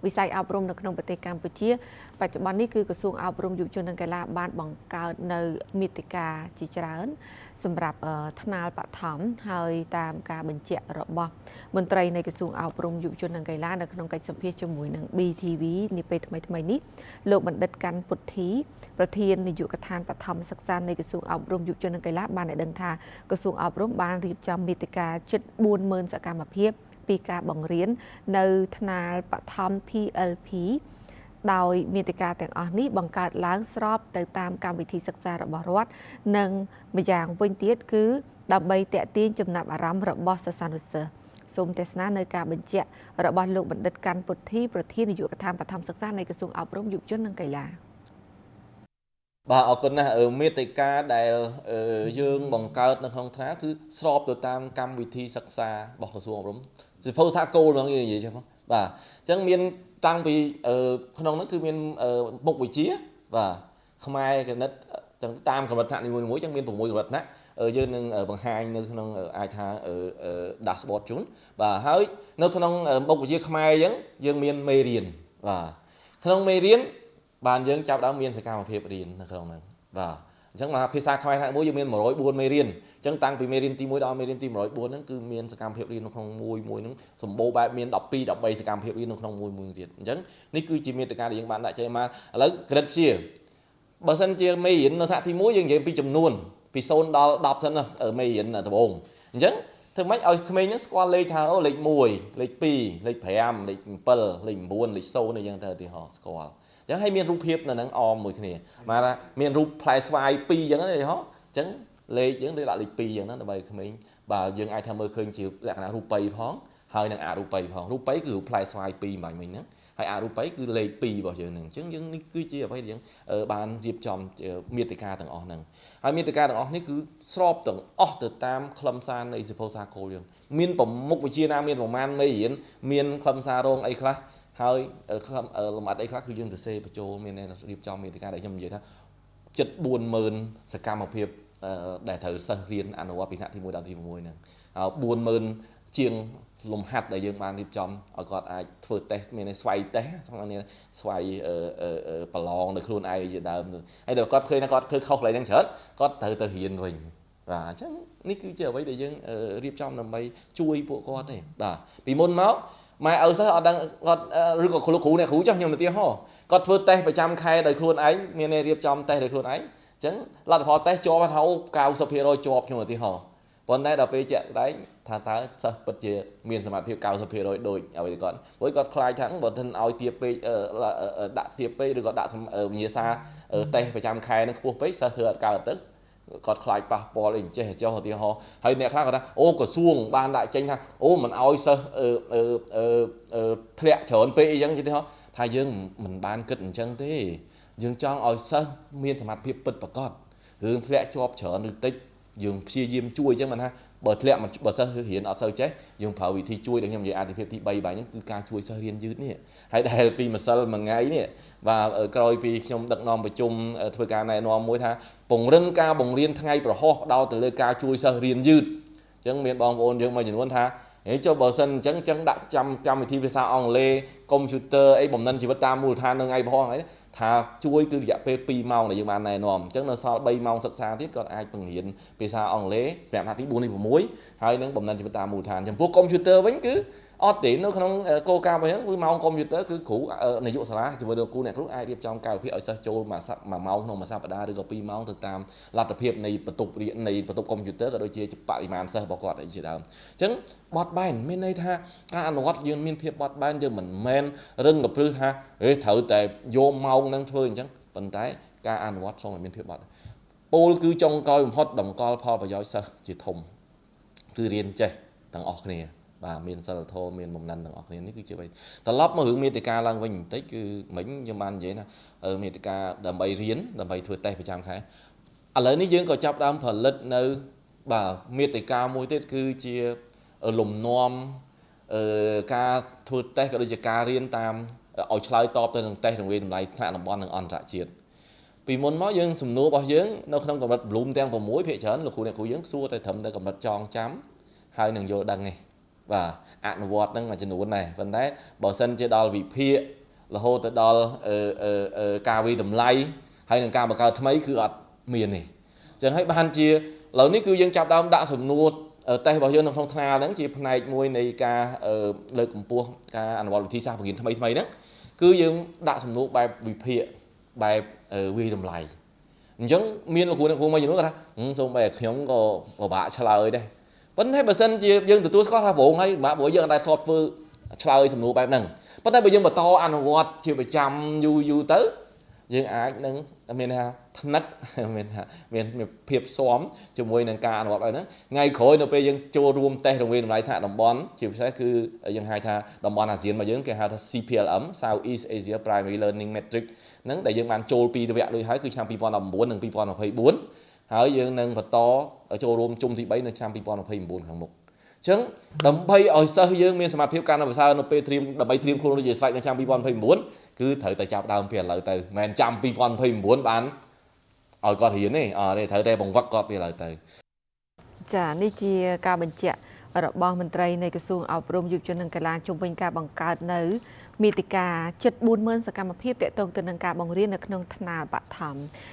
វិស័យអប់រំនៅក្នុងប្រទេសកម្ពុជាបច្ចុប្បន្ននេះគឺក្រសួងអប់រំយុវជននិងកីឡាបានបង្កើតនៅមាតិកាជាច្រើនសម្រាប់ថ្នាលបឋមហើយតាមការបញ្ជាក់របស់មន្ត្រីនៃក្រសួងអប់រំយុវជននិងកីឡានៅក្នុងកិច្ចសម្ភាសន៍ជាមួយនឹង BTV នាពេលថ្មីៗនេះលោកបណ្ឌិតកាន់ពុទ្ធីប្រធាននាយកដ្ឋានបឋមសិក្សានៃក្រសួងអប់រំយុវជននិងកីឡាបានឲ្យដឹងថាក្រសួងអប់រំបានរៀបចំមាតិកាជិត40000សកម្មភាពពីការបង្រៀននៅថ្នាលបឋម PLP ដោយមាតិកាទាំងអស់នេះបង្កើតឡើងស្របទៅតាមកម្មវិធីសិក្សារបស់រដ្ឋនិងម្យ៉ាងវិញទៀតគឺដើម្បីទាក់ទាញចំណាប់អារម្មណ៍របស់សិស្សានុសិស្សសូមទស្សនានៅការបញ្ជាក់របស់លោកបណ្ឌិតកាន់ពុទ្ធីប្រធាននាយកដ្ឋានបឋមសិក្សានៃក្រសួងអប់រំយុវជននិងកីឡា បាទអរគុណណាស់មេតិកាដែលយើងបង្កើតនៅក្នុងថ្នាក់គឺស្របទៅតាមកម្មវិធីសិក្សារបស់ក្រសួងអប់រំសៀវភៅសាកលហ្មងនិយាយចឹងបាទអញ្ចឹងមានតាំងពីក្នុងនោះគឺមានមុខវិជ្ជាបាទខ្មែរគណិតទាំងតាមកម្រិតថ្នាក់នីមួយៗចឹងមាន6កម្រិតថ្នាក់យើងនឹងបង្ហាញនៅក្នុងអាចថា dashboard ជូនបាទហើយនៅក្នុងមុខវិជ្ជាខ្មែរអញ្ចឹងយើងមានមេរៀនបាទក្នុងមេរៀនបានយើងចាប់ដើមមានសកម្មភាពរៀននៅក្នុងហ្នឹងបាទអញ្ចឹងមកភាសាខ្មែរថ្នាក់មួយយើងមាន104មេរៀនអញ្ចឹងតាំងពីមេរៀនទី1ដល់មេរៀនទី104ហ្នឹងគឺមានសកម្មភាពរៀននៅក្នុងមួយមួយហ្នឹងសម្បូរបែបមាន12 13សកម្មភាពរៀននៅក្នុងមួយមួយទៀតអញ្ចឹងនេះគឺជាមាតិកាដែលយើងបានដាក់ចេញមកឥឡូវគណិតវិទ្យាបើសិនជាមេរៀននៅថ្នាក់ទី1យើងនិយាយពីចំនួនពី0ដល់10សិនណាមេរៀនដំបូងអញ្ចឹងធ្វើម៉េចឲ្យក្មេងហ្នឹងស្គាល់លេខថាអូលេខ1លេខ2លេខ5លេខ7លេខ9លេខ0អីចឹងទៅឧទាហរណ៍ស្គាល់ចឹងហើយមានរូបភាពនៅហ្នឹងអមមួយគ្នាមកថាមានរូបផ្លែស្វាយ2ចឹងទេហ៎ចឹងលេខចឹងដាក់លេខ2ចឹងណាដើម្បីក្មេងបាទយើងអាចថាមើលឃើញជាលក្ខណៈរូបិយផងហើយនឹងអរូបីផងរូបិយគឺរូបផ្លែស្វាយ2បាញ់មិញហ្នឹងហើយអរូបីគឺលេខ2របស់យើងហ្នឹងអញ្ចឹងយើងនេះគឺជាអ្វីដែលយើងបានរៀបចំមាតិកាទាំងអស់ហ្នឹងហើយមាតិកាទាំងអស់នេះគឺស្របទាំងអស់ទៅតាមខ្លឹមសារនៃសៀវភៅសាកលយើងមានប្រមុខវិជ្ជាណាមានប្រមាណមេរៀនមានខ្លឹមសាររងអីខ្លះហើយខ្លឹមលម្អិតអីខ្លះគឺយើងសរសេរបញ្ចូលមានរៀបចំមាតិកាដែលខ្ញុំនិយាយថាជិត40000សកម្មភាពដែលត្រូវសិស្សរៀនអនុវត្តពីថ្នាក់ទី1ដល់ទី6ហ្នឹងហើយ40000ជាងលំហាត់ដែលយើងបានរៀបចំឲ្យគាត់អាចធ្វើតេស្តមានស្វ័យតេស្តមានស្វ័យប្រឡងនៅខ្លួនឯងជាដើមហើយដល់គាត់ឃើញថាគាត់ធ្វើខុសកន្លែងហ្នឹងច្រើនគាត់ត្រូវទៅរៀនវិញបាទអញ្ចឹងនេះគឺជាអ្វីដែលយើងរៀបចំដើម្បីជួយពួកគាត់ទេបាទពីមុនមកម៉ែឪសិស្សអត់ដឹងគាត់ឬក៏លោកគ្រូអ្នកគ្រូចុះខ្ញុំឧទាហរណ៍គាត់ធ្វើតេស្តប្រចាំខែដោយខ្លួនឯងមានរៀបចំតេស្តដោយខ្លួនឯងអញ្ចឹងលទ្ធផលតេស្តជាប់ថា90%ជាប់ខ្ញុំឧទាហរណ៍ប៉ុន្តែដល់ពេលជាក់ស្ដែងថាតើសិស្សពិតជាមានសមត្ថភាព90%ដូចអ្វីគាត់ព្រោះគាត់ខ្លាចថាបើមិនឲ្យទាបពេកដាក់ទាបពេកឬក៏ដាក់វិញ្ញាសាតេស្តប្រចាំខែនឹងខ្ពស់ពេកសិស្សធ្វើអត់កើតទៅគាត់ខ្លាចប៉ះពាល់អីចេះចុះឧទាហរណ៍ហើយអ្នកខ្លះគាត់ថាអូក្រសួងបានដាក់ចេញថាអូមិនឲ្យសិស្សធ្លាក់ច្រើនពេកអីចឹងឧទាហរណ៍ថាយើងមិនបានគិតអញ្ចឹងទេយើងចង់ឲ្យសិស្សមានសមត្ថភាពពិតប្រាកដរឿងធ្លាក់ជាប់ច្រើនឬតិចយើងព្យាយាមជួយអញ្ចឹងមិនថាបើធ្លាក់បើសិស្សរៀនអត់សូវចេះយើងប្រើវិធីជួយដែលខ្ញុំនិយាយអាទិភាពទី3បាយហ្នឹងគឺការជួយសិស្សរៀនយឺតនេះហើយដែលពីម្សិលមួយថ្ងៃនេះបាទក្រោយពីខ្ញុំដឹកនាំប្រជុំធ្វើការណែនាំមួយថាពង្រឹងការបង្រៀនថ្ងៃប្រហោះផ្ដោតទៅលើការជួយសិស្សរៀនយឺតអញ្ចឹងមានបងប្អូនយើងមួយចំនួនថាហេចុះបើសិនអញ្ចឹងដាក់ចាំកម្មវិធីភាសាអង់គ្លេសកុំព្យូទ័រអីបំណិនជីវិតតាមមូលដ្ឋាននៅថ្ងៃផងអីថាជួយគឺរយៈពេល2ម៉ោងដែលយើងបានណែនាំអញ្ចឹងនៅសល់3ម៉ោងសិក្សាទៀតគាត់អាចបង្រៀនភាសាអង់គ្លេសសម្រាប់ថ្នាក់ទី4នេះ6ហើយនឹងបំណិនជីវិតតាមមូលដ្ឋានចំពោះកុំព្យូទ័រវិញគឺអត់ទេនៅក្នុងគោលការណ៍របស់យើងគឺម៉ោងកុំព្យូទ័រគឺគ្រូនាយកសាលាជាមួយនឹងគ្រូអ្នកគ្រូអាចរៀបចំកាលវិភាគឲ្យសិស្សចូលមួយម៉ោងក្នុងមួយសប្តាហ៍ឬក៏2ម៉ោងទៅតាមលទ្ធភាពនៃបន្ទប់រៀននៃបន្ទប់កុំព្យូទ័រក៏ដូចជាបរិមាណសិស្សរបស់គាត់អីជាដើមអញ្ចឹងបត់បែនមានន័យថាការអនុវត្តយើងមានភាពបត់បែនយើងមិនមែនរឹងកព្រឹសថាហេត្រូវតែយកម៉ោងនឹងធ្វើអញ្ចឹងប៉ុន្តែការអនុវត្តសូមឲ្យមានភាពបត់ពោលគឺចុងក្រោយបំផុតតម្កល់ផលប្រយោជន៍សិស្សជាធំគឺរៀនចេះទាំងអស់គ្នាបាទមានសិលធម៌មានបំណិនទាំងអស់គ្នានេះគឺជាអ្វីត្រឡប់មករឿងមាតិកាឡើងវិញបន្តិចគឺមិញខ្ញុំបាននិយាយថាមាតិកាដើម្បីរៀនដើម្បីធ្វើតេស្តប្រចាំខែឥឡូវនេះយើងក៏ចាប់ដើមផលិតនៅបាទមាតិកាមួយទៀតគឺជាលំនាំការធ្វើតេស្តក៏ដូចជាការរៀនតាមឲ្យឆ្លើយតបទៅនឹងតេស្តរង្វាយតម្លៃថ្នាក់តំបន់និងអន្តរជាតិពីមុនមកយើងសំណួររបស់យើងនៅក្នុងកម្រិត Bloom ទាំង6ភាគច្រើនលោកគ្រូអ្នកគ្រូយើងសួរតែត្រឹមតែកម្រិតចងចាំហើយនឹងយល់ដឹងឯង បាទអនុវត្តហ្នឹងមួយចំនួនដែរប៉ុន្តែបើសិនជាដល់វិភាគរហូតទៅដល់ការវិតម្លៃហើយនឹងការបង្កើតថ្មីគឺអត់មានទេអញ្ចឹងហើយបានជាឥឡូវនេះគឺយើងចាប់ដើមដាក់សំណួរតេស្តរបស់យើងនៅក្នុងថ្នាលហ្នឹងជាផ្នែកមួយនៃការលើកកម្ពស់ការអនុវត្តវិធីសាស្ត្របង្រៀនថ្មីថ្មីហ្នឹងគឺយើងដាក់សំណួរបែបវិភាគបែបវាយតម្លៃអញ្ចឹងមានលោកគ្រូអ្នកគ្រូមួយចំនួនគាត់ថាសូម្បីតែខ្ញុំក៏ពិបាកឆ្លើយដែរប៉ុន្តែបើសិនជាយើងទទួលស្គាល់ថាប្រងហើយបាក់ព្រោះយើងអត់ដែលធ្លាប់ធ្វើឆ្លើយសំណួរបែបហ្នឹងប៉ុន្តែបើយើងបន្តអនុវត្តជាប្រចាំយូរយូរទៅយើងអាចនឹងមានថាថ្នឹកមានថាមានភាពស៊ាំជាមួយនឹងការអនុវត្តបែបហ្នឹងថ្ងៃក្រោយនៅពេលយើងចូលរួមតេស្តរង្វាងតម្លៃថ្នាក់តំបន់ជាពិសេសគឺយើងហៅថាតំបន់អាស៊ានរបស់យើងគេហៅថា CPLM South East Asia Primary Learning Metric ហ្នឹងដែលយើងបានចូលពីរវគ្គដូចហើយគឺឆ្នាំ2019និង2024ហើយយើងនឹងបន្តចូលរួមជុំទី3នៅឆ្នាំ2029ខាងមុខអញ្ចឹងដើម្បីឲ្យសិស្សយើងមានសមត្ថភាពកាន់តែប្រសើរនៅពេលត្រៀមដើម្បីត្រៀមខ្លួនជាស្រេចនៅឆ្នាំ2029គឺត្រូវតែចាប់ដើមពីឥឡូវទៅមិនមែនចាំ2029បានឲ្យគាត់រៀនទេអត់ទេត្រូវតែបង្វឹកគាត់ពីឥឡូវទៅ ចានេះជាការបញ្ជាក់របស់មន្ត្រីនៃក្រសួងអប់រំយុវជននិងកីឡាជុំវិញការបង្កើតនៅមាតិកាជិត40000សកម្មភាពទាក់ទងទៅនឹងការបង្រៀននៅក្នុងថ្នាលបឋម។